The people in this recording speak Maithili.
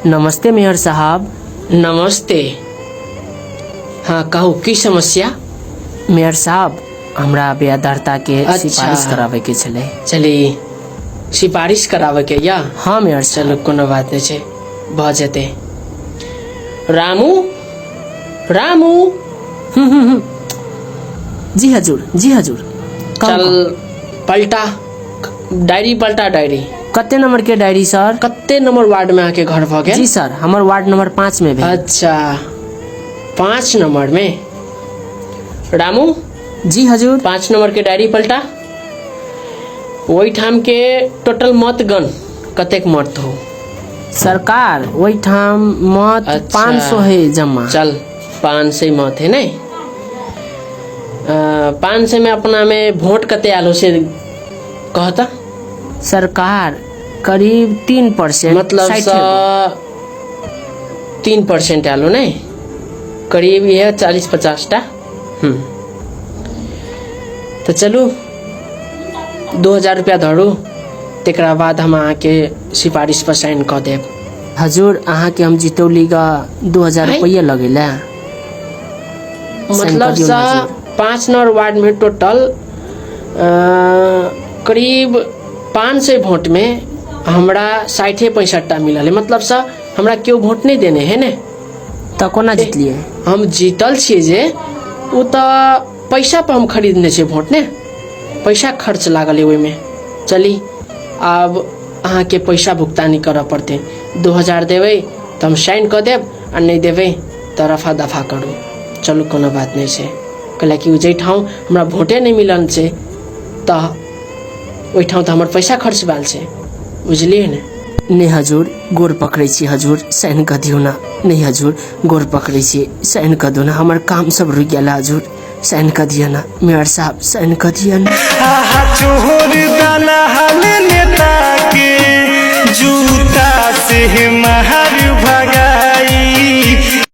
नमस्ते मेयर साहब। नमस्ते। हाँ, कहू, की समस्या? मेयर साहब, हमरा बेअदारता के सिफारिश कराबै के छलै। चली, सिफारिश कराबै के या? हाँ मेयर साहब। चलू, कोनो बात नहि छै, भऽ जेतै। रामू, रामू। हम्म हम्म हम्म। जी हजुर, जी हजुर, कहू, चल। कहू। पलटा डायरी, पलटा डायरी। कते नंबर के डायरी सर? कते नंबर वार्ड में अहाँके घर भऽ गेल? जी सर, हमर वार्ड नंबर 5 में भेल। अच्छा, 5 नंबर में। रामू। जी हजुर। 5 नंबर के डायरी पलटा। ओहिठाम के टोटल मत गण, कतेक मत हो? सरकार, ओहिठाम मत 500 है जमा। चल, 500 मत है नहीं? 500 में अपना में वोट कते आलो से कहता। सरकार, करीब 3%। मतलब 60। 3% आलो नहीं? करीब यह 40-50 टा। तो चलू, 2000 रुपया धरू, तकरा बाद हम अहाँके सिफारिश पर साइन कऽ देब। हजुर, अहाँके हम जितौली ग 2000 आँय? रुपैआ लगेला। साइन मतलब कऽ दियौ सा ने हजुर। 5 नंबर वार्ड में टोटल करीब 500 वोट में हमरा 60-65 टा मिलल है। मतलब सा हमरा केओ वोट नहीं देने है ने। तऽ कोना जितलियै? हम जीतल छियै जे ओ तऽ पैसा पर हम खरीदने छियै वोट ने, पैसा खर्च लागल है ओहिमे। चली, आब अहाँके पैसा भुगतानी करऽ पड़तै। 2000 देबै तऽ हम साइन कऽ देब आ नहि देबै तऽ रफा दफा करू। चलू, कोनो बात नहि छै, कैलाकि ओ जाहिठाम हमरा वोटे नहि मिलल छै तऽ ओहिठाम तऽ हमर पैसा खर्च भेल छै, बुझलियै ने? नहि हजुर, गोर पकड़ै छी हजुर, साइन कऽ दियौ ने। नहि हजुर, गोर पकड़ै छी, साइन कऽ दियौ ने। हमर काम सब रुकि गेल है हजुर, साइन कऽ दिअ ने। मेयर साहब, साइन कऽ दिअ ने। आहा, चोर दलाल नेता के जूता से मार